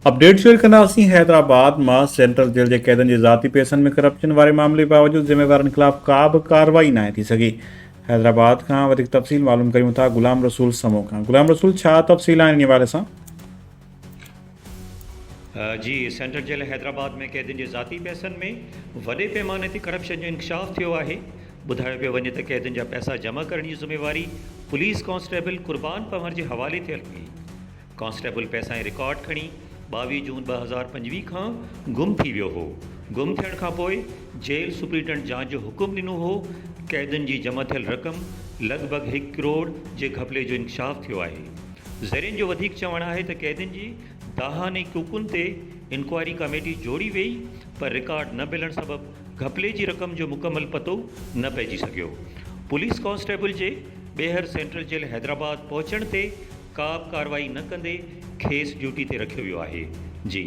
Update share ڪنداسين حيدرآباد مان central jail جي قيدين جي ذاتي پئسن ۾ ڪرپشن واري معاملي باوجود ذميوارن خلاف ڪا به ڪارروائي ناهي ٿي سگهي حيدرآباد کان وڌيڪ تفصيل معلوم ڪريون ٿا غلام رسول سمون کان غلام رسول ڇا تفصيل آهن ان حوالي سان؟ جي سينٽرل جيل حيدرآباد ۾ قيدين جي ذاتي پئسن ۾ وڏي پيماني تي ڪرپشن جو انڪشاف ٿيو آهي ٻڌايو پيو وڃي ته قيدين جا پئسا جمع ڪرڻ جي ذميواري پوليس ڪانسٽيبل قربان پنهور جي حوالي ٿيل هئي ڪانسٽيبل پئسا ۽ رڪارڊ کڻي 22 جون 2025 کان گم ٿي ويو هو. گم ٿيڻ کانپوء جيل سپرنٽنڊنٽ جاچ جو حڪم ڏنو هو. قيدين جي جمع ٿيل رقم لڳ ڀڳ هڪ ڪروڙ جي گهپلي جو انڪشاف ٿيو آهي. ذريعن جو وڌيڪ چوڻ آهي ته قيدين جي دانهن ۽ ڪوڪن تي انڪوائري ڪميٽي جوڙي ويئي پر رڪارڊ نه ملڻ سبب گهپلي جي رقم جو مڪمل پتو نه پئجي سگهيو. پوليس ڪانسٽيبل جي ٻيهر سينٽرل جيل حيدرآباد پهچڻ تي ڪا به ڪارروائي نه ڪندي کيس ڊيوٽي تي رکيو ويو آهي. جي.